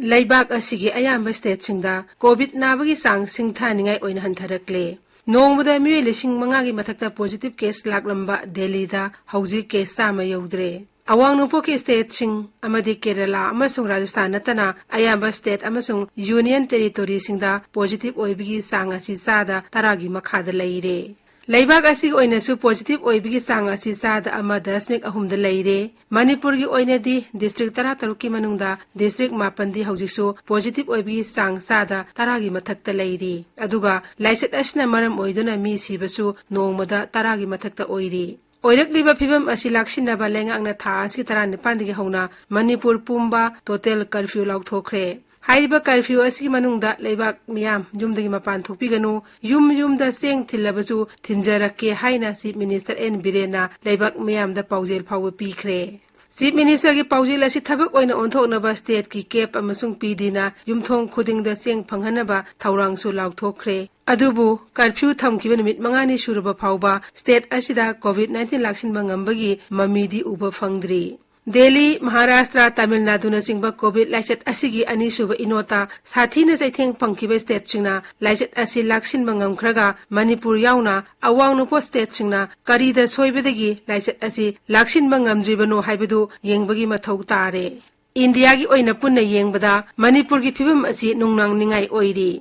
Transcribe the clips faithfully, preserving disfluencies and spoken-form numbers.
ꯂꯩꯕꯥꯛ ꯑꯁꯤꯒꯤ ꯑꯌꯥꯝꯕ ꯁ꯭ꯇꯦꯠꯁꯤꯡꯗ ꯀꯣꯚꯤꯗ ꯅꯥꯕꯒꯤ ꯆꯥꯡ ꯁꯤꯡꯊꯥꯅꯤꯡꯉꯥꯏ ꯑꯣꯏꯅ ꯍꯟꯊꯔꯛꯂꯦ꯫ ꯅꯣꯡꯃꯗ ꯃꯤꯑꯣꯏ ꯂꯤꯁꯤꯡ ꯃꯉꯥꯒꯤ ꯃꯊꯛꯇ ꯄꯣꯖꯤꯇꯤꯚ ꯀꯦꯁ ꯂꯥꯛꯂꯝꯕ ꯗꯦꯜꯂꯤꯗ ꯍꯧꯖꯤꯛ ꯀꯦꯁ ꯆꯥꯝꯃ ꯌꯧꯗ꯭ꯔꯦ꯫ ꯑꯋꯥꯡ ꯅꯣꯡꯄꯣꯛꯀꯤ ꯁ꯭ꯇꯦꯠꯁꯤꯡ ꯑꯃꯗꯤ ꯀꯦꯔꯂꯥ ꯑꯃꯁꯨꯡ ꯔꯥꯖꯁꯊꯥꯟ ꯅꯠꯇꯅ ꯑꯌꯥꯝꯕ ꯁ꯭ꯇꯦꯠ ꯑꯃꯁꯨꯡ ꯌꯨꯅꯤꯌꯟ ꯇꯦꯔꯤꯇꯣꯔꯤꯁꯤꯡꯗ ꯄꯣꯖꯤꯇꯤꯚ ꯑꯣꯏꯕꯒꯤ ꯆꯥꯡ ꯑꯁꯤ ꯆꯥꯗ ꯇꯔꯥꯒꯤ ꯃꯈꯥꯗ ꯂꯩꯔꯦ꯫ ꯂꯩꯕꯥꯛ ꯑꯁꯤꯒꯤ ꯑꯣꯏꯅꯁꯨ ꯄꯣꯖꯤꯇꯤꯚ ꯑꯣꯏꯕꯒꯤ ꯆꯥꯡ ꯑꯁꯤ ꯆꯥꯗ ꯑꯃ ꯗꯁꯃꯤꯛ ꯑꯍꯨꯝꯗ ꯂꯩꯔꯦ꯫ ꯃꯅꯤꯄꯨꯔꯒꯤ ꯑꯣꯏꯅꯗꯤ ꯗꯤꯁꯇ꯭ꯔꯤꯛ ꯇꯔꯥꯇꯔꯨꯛꯀꯤ ꯃꯅꯨꯡꯗ ꯗꯤꯁꯇ꯭ꯔꯤꯛ ꯃꯥꯄꯟꯗꯤ ꯍꯧꯖꯤꯛꯁꯨ ꯄꯣꯖꯤꯇꯤꯚ ꯑꯣꯏꯕꯒꯤ ꯆꯥꯡ ꯆꯥꯗ ꯇꯔꯥꯒꯤ ꯃꯊꯛꯇ ꯂꯩꯔꯤ꯫ ꯑꯗꯨꯒ ꯂꯥꯏꯆꯠ ꯑꯁꯤꯅ ꯃꯔꯝ ꯑꯣꯏꯗꯨꯅ ꯃꯤ ꯁꯤꯕꯁꯨ ꯅꯣꯡꯃꯗ ꯇꯔꯥꯒꯤ ꯃꯊꯛꯇ ꯑꯣꯏꯔꯤ꯫ ꯑꯣꯏꯔꯛꯂꯤꯕ ꯐꯤꯚꯝ ꯑꯁꯤ ꯂꯥꯛꯁꯤꯟꯅꯕ ꯂꯩꯉꯥꯛꯅ ꯊꯥ ꯑꯁꯤꯒꯤ ꯇꯔꯥꯅꯤꯄꯥꯟꯗꯒꯤ ꯍꯧꯅ ꯃꯅꯤꯄꯨꯔ ꯄꯨꯝꯕ ꯇꯣꯇꯦꯜ ꯀꯔꯐ꯭ꯌꯨ ꯂꯥꯎꯊꯣꯛꯈ꯭ꯔꯦ꯫ ꯍꯥꯏꯔꯤꯕ ꯀꯔꯐ꯭ꯌꯨ ꯑꯁꯤꯒꯤ ꯃꯅꯨꯡꯗ ꯂꯩꯕꯥꯛ ꯃꯤꯌꯥꯝ ꯌꯨꯝꯗꯒꯤ ꯃꯄꯥꯟ ꯊꯣꯛꯄꯤꯒꯅꯨ, ꯌꯨꯝ ꯌꯨꯝꯗ ꯆꯦꯡ ꯊꯤꯜꯂꯕꯁꯨ ꯊꯤꯟꯖꯔꯛꯀꯦ ꯍꯥꯏꯅ ꯆꯤꯐ ꯃꯤꯅꯤꯁꯇꯔ ꯑꯦꯟ ꯕꯤꯔꯦꯟꯅ ꯂꯩꯕꯥꯛ ꯃꯤꯌꯥꯝꯗ ꯄꯥꯎꯖꯦꯜ ꯐꯥꯎꯕ ꯄꯤꯈ꯭ꯔꯦ꯫ ꯆꯤꯐ ꯃꯤꯅꯤꯁꯇꯔꯒꯤ ꯄꯥꯎꯖꯦꯜ ꯑꯁꯤ ꯊꯕꯛ ꯑꯣꯏꯅ ꯑꯣꯟꯊꯣꯛꯅꯕ ꯁ꯭ꯇꯦꯠꯀꯤ ꯀꯦꯞ ꯑꯃꯁꯨꯡ ꯄꯤ ꯗꯤꯅ ꯌꯨꯝꯊꯣꯡ ꯈꯨꯗꯤꯡꯗ ꯆꯦꯡ ꯐꯪꯍꯟꯅꯕ ꯊꯧꯔꯥꯡꯁꯨ ꯂꯥꯎꯊꯣꯛꯈ꯭ꯔꯦ꯫ ꯑꯗꯨꯕꯨ ꯀꯔꯐ꯭ꯌꯨ ꯊꯝꯈꯤꯕ ꯅꯨꯃꯤꯠ ꯃꯉꯥꯅꯤ ꯁꯨꯔꯕ ꯐꯥꯎꯕ ꯁ꯭ꯇꯦꯠ ꯑꯁꯤꯗ ꯀꯣꯚꯤꯗ ꯅꯥꯏꯟꯇꯤꯟ ꯂꯥꯛꯁꯤꯟꯕ ꯉꯝꯕꯒꯤ ꯃꯃꯤꯗꯤ ꯎꯕ ꯐꯪꯗ꯭ꯔꯤ꯫ ꯗꯦꯜꯂꯤ, ꯃꯍꯥꯔꯥꯁꯇ꯭ꯔ, ꯇꯥꯃꯤꯜ ꯅꯥꯗꯨꯅꯆꯤꯡꯕ ꯀꯣꯚꯤꯗ ꯂꯥꯏꯆꯠ ꯑꯁꯤꯒꯤ ꯑꯅꯤꯁꯨꯕ ꯏꯅꯣꯠꯇ ꯁꯥꯊꯤꯅ ꯆꯩꯊꯦꯡ ꯐꯪꯈꯤꯕ ꯁ꯭ꯇꯦꯠꯁꯤꯡꯅ ꯂꯥꯏꯆꯠ ꯑꯁꯤ ꯂꯥꯛꯁꯤꯟꯕ ꯉꯝꯈ꯭ꯔꯒ ꯃꯅꯤꯄꯨꯔ ꯌꯥꯎꯅ ꯑꯋꯥꯡ ꯅꯣꯡꯄꯣꯛ ꯁ꯭ꯇꯦꯠꯁꯤꯡꯅ ꯀꯔꯤꯗ ꯁꯣꯏꯕꯗꯒꯤ ꯂꯥꯏꯆꯠ ꯑꯁꯤ ꯂꯥꯛꯁꯤꯟꯕ ꯉꯝꯗ꯭ꯔꯤꯕꯅꯣ ꯍꯥꯏꯕꯗꯨ ꯌꯦꯡꯕꯒꯤ ꯃꯊꯧ ꯇꯥꯔꯦ꯫ ꯏꯟꯗꯤꯌꯥꯒꯤ ꯑꯣꯏꯅ ꯄꯨꯟꯅ ꯌꯦꯡꯕꯗ ꯃꯅꯤꯄꯨꯔꯒꯤ ꯐꯤꯚꯝ ꯑꯁꯤ ꯅꯨꯡꯅꯥꯡꯅꯤꯡꯉꯥꯏ ꯑꯣꯏꯔꯤ꯫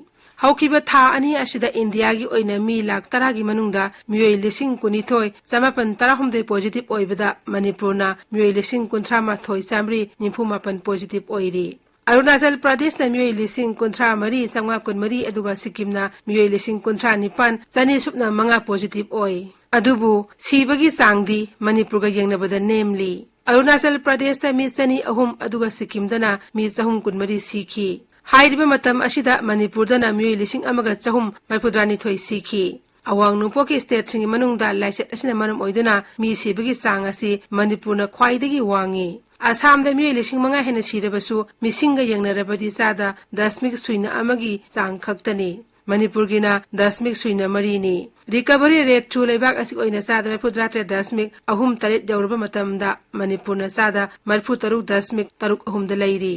ꯍꯧꯈꯤꯕ ꯊꯥ ꯑꯅꯤ ꯑꯁꯤꯗ ꯏꯟꯗꯤꯌꯥꯒꯤ ꯑꯣꯏꯅ ꯃꯤ ꯂꯥꯈ ꯇꯔꯥꯒꯤ ꯃꯅꯨꯡꯗ ꯃꯤꯑꯣꯏ ꯂꯤꯁꯤꯡ ꯀꯨꯟꯅꯤꯊꯣꯏ ꯆꯃꯥꯄꯟ ꯇꯔꯥꯍꯨꯝꯗꯣꯏ ꯄꯣꯖꯤꯇꯤꯚ ꯑꯣꯏꯕꯗ ꯃꯅꯤꯄꯨꯔꯅ ꯃꯤꯑꯣꯏ ꯂꯤꯁꯤꯡ ꯀꯨꯟꯊ꯭ꯔꯥ ꯃꯥꯊꯣꯏ ꯆꯥꯃꯔꯤ ꯅꯤꯐꯨ ꯃꯥꯄꯟ ꯄꯣꯖꯤꯇꯤꯚ ꯑꯣꯏꯔꯤ꯫ ꯑꯔꯨꯅꯥꯆꯜ ꯄ꯭ꯔꯗꯦꯁꯅ ꯃꯤꯑꯣꯏ ꯂꯤꯁꯤꯡ ꯀꯨꯟꯊ꯭ꯔꯥ ꯃꯔꯤ ꯆꯥꯝꯃꯉꯥ ꯀꯨꯟꯃꯔꯤ ꯑꯗꯨꯒ ꯁꯤꯛꯀꯤꯝꯅ ꯃꯤꯑꯣꯏ ꯂꯤꯁꯤꯡ ꯀꯨꯟꯊ꯭ꯔꯥ ꯅꯤꯄꯥꯟ ꯆꯥꯅꯤ ꯁꯨꯞꯅ ꯃꯉꯥ ꯄꯣꯖꯤꯇꯤꯚ ꯑꯣꯏ꯫ ꯑꯗꯨꯕꯨ ꯁꯤꯕꯒꯤ ꯆꯥꯡꯗꯤ ꯃꯅꯤꯄꯨꯔꯒ ꯌꯦꯡꯅꯕꯗ ꯅꯦꯝꯂꯤ꯫ ꯑꯔꯨꯅꯥꯆꯜ ꯄ꯭ꯔꯗꯦꯁꯇ ꯃꯤ ꯆꯅꯤ ꯑꯍꯨꯝ ꯑꯗꯨꯒ ꯁꯤꯛꯀꯤꯝꯗꯅ ꯃꯤ ꯆꯍꯨꯝ ꯀꯨꯟꯃꯔꯤ ꯁꯤꯈꯤ꯫ ꯍꯥꯏꯔꯤꯕ ꯃꯇꯝ ꯑꯁꯤꯗ ꯃꯅꯤꯄꯨꯔꯗꯅ ꯃꯤꯑꯣꯏ ꯂꯤꯁꯤꯡ ꯑꯃꯒ ꯆꯍꯨꯝ ꯃꯔꯤꯐꯨꯇꯔꯥꯅꯤꯊꯣꯏ ꯁꯤꯈꯤ꯫ ꯑꯋꯥꯡ ꯅꯣꯡꯄꯣꯛꯀꯤ ꯁ꯭ꯇꯦꯠꯁꯤꯡꯒꯤ ꯃꯅꯨꯡꯗ ꯂꯥꯏꯆꯠ ꯑꯁꯤꯅ ꯃꯔꯝ ꯑꯣꯏꯗꯨꯅ ꯃꯤ ꯁꯤꯕꯒꯤ ꯆꯥꯡ ꯑꯁꯤ ꯃꯅꯤꯄꯨꯔꯅ ꯈ꯭ꯋꯥꯏꯗꯒꯤ ꯋꯥꯡꯉꯤ꯫ ꯑꯁꯥꯝꯗ ꯃꯤꯑꯣꯏ ꯂꯤꯁꯤꯡ ꯃꯉꯥ ꯍꯦꯟꯅ ꯁꯤꯔꯕꯁꯨ ꯃꯤꯁꯤꯡꯒ ꯌꯦꯡꯅꯔꯕꯗꯤ ꯆꯥꯗ ꯗꯁꯃꯤꯛ ꯁꯨꯏꯅ ꯑꯃꯒꯤ ꯆꯥꯡ ꯈꯛꯇꯅꯤ꯫ ꯃꯅꯤꯄꯨꯔꯒꯤꯅ ꯗꯁꯃꯤꯛ ꯁꯨꯏꯅ ꯃꯔꯤꯅꯤ꯫ ꯔꯤꯀꯚꯔꯤ ꯔꯦꯠꯁꯨ ꯂꯩꯕꯥꯛ ꯑꯁꯤꯒꯤ ꯑꯣꯏꯅ ꯆꯥꯗ ꯃꯔꯤꯐꯨꯇꯔꯥ ꯇꯔꯦꯠ ꯗꯁꯃꯤꯛ ꯑꯍꯨꯝ ꯇꯔꯦꯠ ꯌꯧꯔꯕ ꯃꯇꯝꯗ ꯃꯅꯤꯄꯨꯔꯅ ꯆꯥꯗ ꯃꯔꯤꯐꯨꯇꯔꯨꯛ ꯗꯁꯃꯤꯛ ꯇꯔꯨꯛ ꯑꯍꯨꯝꯗ ꯂꯩꯔꯤ꯫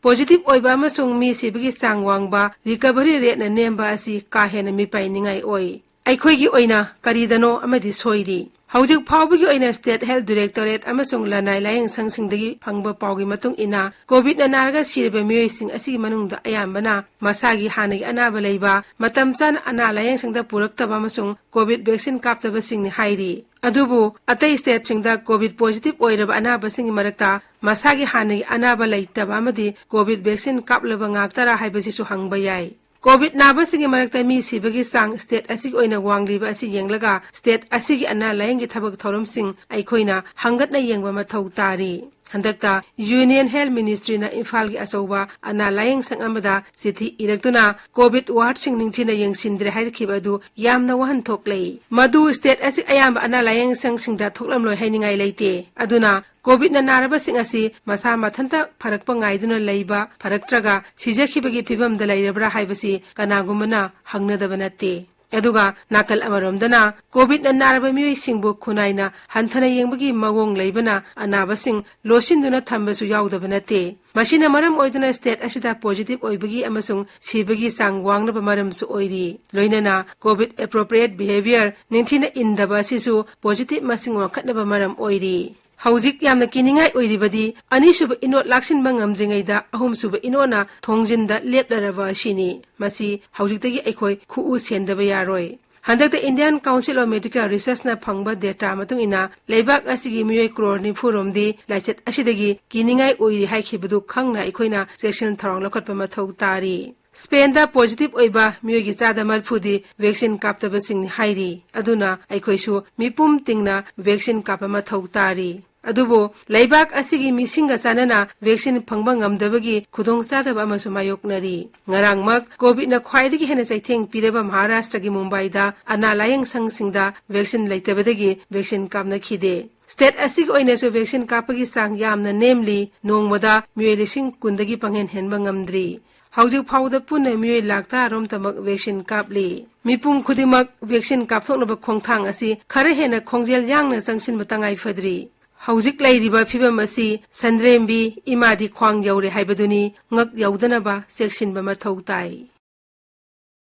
ꯄꯣꯖꯤꯇꯤꯚ ꯑꯣꯏꯕ ꯑꯃꯁꯨꯡ ꯃꯤ ꯁꯤꯕꯒꯤ ꯆꯥꯡ ꯋꯥꯡꯕ, ꯔꯤꯀꯚꯔꯤ ꯔꯦꯠꯅ ꯅꯦꯝꯕ ꯑꯁꯤ ꯀꯥ ꯍꯦꯟꯅ ꯃꯤꯄꯥꯏꯅꯤꯡꯉꯥꯏ ꯑꯣꯏ꯫ ꯑꯩꯈꯣꯏꯒꯤ ꯑꯣꯏꯅ ꯀꯔꯤꯗꯅꯣ ꯑꯃꯗꯤ ꯁꯣꯏꯔꯤ꯫ ꯍꯧꯖꯤꯛ ꯐꯥꯎꯕꯒꯤ ꯑꯣꯏꯅ ꯁ꯭ꯇꯦꯠ ꯍꯦꯜꯊ ꯗꯤꯔꯦꯛꯇꯣꯔꯦꯠ ꯑꯃꯁꯨꯡ ꯂꯅꯥꯏ ꯂꯥꯌꯦꯡ ꯁꯪꯁꯤꯡꯗꯒꯤ ꯐꯪꯕ ꯄꯥꯎꯒꯤ ꯃꯇꯨꯡ ꯏꯟꯅ, ꯀꯣꯚꯤꯗꯅ ꯅꯥꯔꯒ ꯁꯤꯔꯕ ꯃꯤꯑꯣꯏꯁꯤꯡ ꯑꯁꯤꯒꯤ ꯃꯅꯨꯡꯗ ꯑꯌꯥꯝꯕꯅ ꯃꯁꯥꯒꯤ ꯍꯥꯟꯅꯒꯤ ꯑꯅꯥꯕ ꯂꯩꯕ, ꯃꯇꯝ ꯆꯥꯅ ꯑꯅꯥ ꯂꯥꯌꯦꯡ ꯁꯪꯗ ꯄꯨꯔꯛꯇꯕ ꯑꯃꯁꯨꯡ ꯀꯣꯚꯤꯗ ꯚꯦꯛꯁꯤꯟ ꯀꯥꯞꯇꯕꯁꯤꯡꯅꯤ ꯍꯥꯏꯔꯤ꯫ ꯑꯗꯨꯕꯨ ꯑꯇꯩ ꯁ꯭ꯇꯦꯠꯁꯤꯡꯗ ꯀꯣꯚꯤꯗ ꯄꯣꯖꯤꯇꯤꯚ ꯑꯣꯏꯔꯕ ꯑꯅꯥꯕꯁꯤꯡꯒꯤ ꯃꯔꯛꯇ ꯃꯁꯥꯒꯤ ꯍꯥꯟꯅꯒꯤ ꯑꯅꯥꯕ ꯂꯩꯇꯕ ꯑꯃꯗꯤ ꯀꯣꯚꯤꯗ ꯚꯦꯛꯁꯤꯟ ꯀꯥꯞꯂꯕ ꯉꯥꯛꯇꯔꯥ ꯍꯥꯏꯕꯁꯤꯁꯨ ꯍꯪꯕ ꯌꯥꯏ꯫ ꯀꯣꯚꯤꯗ ꯅꯥꯕꯁꯤꯡꯒꯤ ꯃꯔꯛꯇ ꯃꯤ ꯁꯤꯕꯒꯤ ꯆꯥꯡ ꯁ꯭ꯇꯦꯠ ꯑꯁꯤꯒꯤ ꯑꯣꯏꯅ ꯋꯥꯡꯂꯤꯕ ꯑꯁꯤ ꯌꯦꯡꯂꯒ, ꯁ꯭ꯇꯦꯠ ꯑꯁꯤꯒꯤ ꯑꯅꯥ ꯂꯥꯌꯦꯡꯒꯤ ꯊꯕꯛ ꯊꯧꯔꯝꯁꯤꯡ ꯑꯩꯈꯣꯏꯅ ꯍꯪꯒꯠꯅ ꯌꯦꯡꯕ ꯃꯊꯧ ꯇꯥꯔꯤ꯫ ꯍꯟꯗꯛꯇ ꯌꯨꯅꯤꯌꯟ ꯍꯦꯜꯊ ꯃꯤꯅꯤꯁꯇ꯭ꯔꯤꯅ ꯏꯝꯐꯥꯜꯒꯤ ꯑꯆꯧꯕ ꯑꯅꯥ ꯂꯥꯌꯦꯡ ꯁꯪ ꯑꯃꯗ ꯆꯤꯊꯤ ꯏꯔꯛꯇꯨꯅ ꯀꯣꯚꯤꯗ ꯋꯥꯔꯗꯁꯤꯡ ꯅꯤꯡꯊꯤꯅ ꯌꯦꯡꯁꯤꯟꯗ꯭ꯔꯦ ꯍꯥꯏꯔꯛꯈꯤꯕ ꯑꯗꯨ ꯌꯥꯝꯅ ꯋꯥꯍꯟꯊꯣꯛ ꯂꯩ꯫ ꯃꯗꯨ ꯁ꯭ꯇꯦꯠ ꯑꯁꯤ ꯑꯌꯥꯝꯕ ꯑꯅꯥ ꯂꯥꯌꯦꯡ ꯁꯪꯁꯤꯡꯗ ꯊꯣꯛꯂꯝꯂꯣꯏ ꯍꯥꯏꯅꯤꯡꯉꯥꯏ ꯂꯩꯇꯦ꯫ ꯑꯗꯨꯅ ꯀꯣꯚꯤꯗꯅ ꯅꯥꯔꯕꯁꯤꯡ ꯑꯁꯤ ꯃꯁꯥ ꯃꯊꯟꯇ ꯐꯔꯛꯄ ꯉꯥꯏꯗꯨꯅ ꯂꯩꯕ, ꯐꯔꯛꯇ꯭ꯔꯒ ꯁꯤꯖꯈꯤꯕꯒꯤ ꯐꯤꯚꯝꯗ ꯂꯩꯔꯕ꯭ꯔꯥ ꯍꯥꯏꯕꯁꯤ ꯀꯅꯥꯒꯨꯝꯕꯅ ꯍꯪꯅꯗꯕ ꯅꯠꯇꯦ꯫ ꯑꯗꯨꯒ ꯅꯥꯀꯜ ꯑꯃꯔꯣꯝꯗꯅ ꯀꯣꯚꯤꯗꯅ ꯅꯥꯔꯕ ꯃꯤꯑꯣꯏꯁꯤꯡꯕꯨ ꯈꯨꯟꯅꯥꯏꯅ ꯍꯟꯊꯅ ꯌꯦꯡꯕꯒꯤ ꯃꯑꯣꯡ ꯂꯩꯕꯅ ꯑꯅꯥꯕꯁꯤꯡ ꯂꯣꯠꯁꯤꯟꯗꯨꯅ ꯊꯝꯕꯁꯨ ꯌꯥꯎꯗꯕ ꯅꯠꯇꯦ꯫ ꯃꯁꯤꯅ ꯃꯔꯝ ꯑꯣꯏꯗꯨꯅ ꯁ꯭ꯇꯦꯠ ꯑꯁꯤꯗ ꯄꯣꯖꯤꯇꯤꯚ ꯑꯣꯏꯕꯒꯤ ꯑꯃꯁꯨꯡ ꯁꯤꯕꯒꯤ ꯆꯥꯡ ꯋꯥꯡꯅꯕ ꯃꯔꯝꯁꯨ ꯑꯣꯏꯔꯤ꯫ ꯂꯣꯏꯅꯅ ꯀꯣꯚꯤꯗ ꯑꯦꯄ꯭ꯔꯣꯄ꯭ꯔꯤꯌꯦꯠ ꯕꯤꯍꯦꯕꯤꯌꯔ ꯅꯤꯡꯊꯤꯅ ꯏꯟꯗꯕ ꯑꯁꯤꯁꯨ ꯄꯣꯖꯤꯇꯤꯚ ꯃꯁꯤꯡ ꯋꯥꯡꯈꯠꯅꯕ ꯃꯔꯝ ꯑꯣꯏꯔꯤ꯫ ꯍꯧꯖꯤꯛ ꯌꯥꯝꯅ ꯀꯤꯅꯤꯡꯉꯥꯏ ꯑꯣꯏꯔꯤꯕꯗꯤ, ꯑꯅꯤꯁꯨꯕ ꯏꯅꯣꯠ ꯂꯥꯛꯁꯤꯟꯕ ꯉꯝꯗ꯭ꯔꯤꯉꯩꯗ ꯑꯍꯨꯝꯁꯨꯕ ꯏꯅꯣꯠꯅ ꯊꯣꯡꯖꯤꯟꯗ ꯂꯦꯞꯂꯔꯕ ꯑꯁꯤꯅꯤ꯫ ꯃꯁꯤ ꯍꯧꯖꯤꯛꯇꯒꯤ ꯑꯩꯈꯣꯏ ꯈꯨꯎ ꯁꯦꯟꯗꯕ ꯌꯥꯔꯣꯏ꯫ ꯍꯟꯗꯛꯇ Indian Council of Medical Researchꯅ ꯐꯪꯕ data ꯃꯇꯨꯡ ꯏꯟꯅ, ꯂꯩꯕꯥꯛ ꯑꯁꯤꯒꯤ ꯃꯤꯑꯣꯏ ꯀ꯭ꯔꯣꯔ ꯅꯤꯐꯨ ꯔꯣꯝꯗꯤ ꯂꯥꯏꯆꯠ ꯑꯁꯤꯗꯒꯤ ꯀꯤꯅꯤꯡꯉꯥꯏ ꯑꯣꯏꯔꯤ ꯍꯥꯏꯈꯤꯕꯗꯨ ꯈꯪꯅ ꯑꯩꯈꯣꯏꯅ ꯆꯦꯛꯁꯤꯟ ꯊꯧꯔꯥꯡ ꯂꯧꯈꯠꯄ ꯃꯊꯧ ꯇꯥꯔꯤ꯫ ꯁ꯭ꯄꯦꯟꯗ ꯄꯣꯖꯤꯇꯤꯚ ꯑꯣꯏꯕ ꯃꯤꯑꯣꯏꯒꯤ ꯆꯥꯗ ꯃꯔꯤꯐꯨꯗꯤ ꯚꯦꯛꯁꯤꯟ ꯀꯥꯞꯇꯕꯁꯤꯡꯅꯤ ꯍꯥꯏꯔꯤ꯫ ꯑꯗꯨꯅ ꯑꯩꯈꯣꯏꯁꯨ ꯃꯤꯄꯨꯝ ꯇꯤꯡꯅ ꯚꯦꯛꯁꯤꯟ ꯀꯥꯞꯄ ꯃꯊꯧ ꯇꯥꯔꯤ꯫ ꯑꯗꯨꯕꯨ ꯂꯩꯕꯥꯛ ꯑꯁꯤꯒꯤ ꯃꯤꯁꯤꯡꯒ ꯆꯥꯟꯅꯅ ꯚꯦꯛꯁꯤꯟ ꯐꯪꯕ ꯉꯝꯗꯕꯒꯤ ꯈꯨꯗꯣꯡꯆꯥꯗꯕ ꯑꯃꯁꯨ ꯃꯥꯌꯣꯛꯅꯔꯤ꯫ ꯉꯔꯥꯡꯃꯛ ꯀꯣꯚꯤꯗꯅ ꯈ꯭ꯋꯥꯏꯗꯒꯤ ꯍꯦꯟꯅ ꯆꯩꯊꯦꯡ ꯄꯤꯔꯕ ꯃꯍꯥꯔꯥꯁꯇ꯭ꯔꯒꯤ ꯃꯨꯝꯕꯥꯏꯗ ꯑꯅꯥ ꯂꯥꯌꯦꯡ ꯁꯪꯁꯤꯡꯗ ꯚꯦꯛꯁꯤꯟ ꯂꯩꯇꯕꯗꯒꯤ ꯚꯦꯛꯁꯤꯟ ꯀꯥꯞꯅꯈꯤꯗꯦ꯫ ꯁ꯭ꯇꯦꯠ ꯑꯁꯤꯒꯤ ꯑꯣꯏꯅꯁꯨ ꯚꯦꯛꯁꯤꯟ ꯀꯥꯞꯄꯒꯤ ꯆꯥꯡ ꯌꯥꯝꯅ ꯅꯦꯝꯂꯤ, ꯅꯣꯡꯃꯗ ꯃꯤꯑꯣꯏ ꯂꯤꯁꯤꯡ ꯀꯨꯟꯗꯒꯤ ꯄꯪꯍꯦꯟ ꯍꯦꯟꯕ ꯉꯝꯗ꯭ꯔꯤ꯫ ꯍꯧꯖꯤꯛ ꯐꯥꯎꯕꯗ ꯄꯨꯟꯅ ꯃꯤꯑꯣꯏ ꯂꯥꯈ ꯇꯔꯥ ꯔꯣꯝꯇꯃꯛ ꯚꯦꯛꯁꯤꯟ ꯀꯥꯞꯂꯤ꯫ ꯃꯤꯄꯨꯝ ꯈꯨꯗꯤꯡꯃꯛ ꯚꯦꯛꯁꯤꯟ ꯀꯥꯞꯊꯣꯛꯅꯕ ꯈꯣꯡꯊꯥꯡ ꯑꯁꯤ ꯈꯔ ꯍꯦꯟꯅ ꯈꯣꯡꯖꯦꯜ ꯌꯥꯡꯅ ꯆꯪꯁꯤꯟꯕ ꯇꯉꯥꯏ ꯐꯗ꯭ꯔꯤ꯫ ꯍꯧꯖꯤꯛ ꯂꯩꯔꯤꯕ ꯐꯤꯕꯝ ꯑꯁꯤ ꯁꯟꯗ꯭ꯔꯦꯝꯕꯤ ꯏꯃꯥꯗꯤ ꯈ꯭ꯋꯥꯡ ꯌꯧꯔꯦ ꯍꯥꯏꯕꯗꯨꯅꯤ꯫ ꯉꯛ ꯌꯧꯗꯅꯕ ꯆꯦꯛꯁꯤꯟꯕ ꯃꯊꯧ ꯇꯥꯏ꯫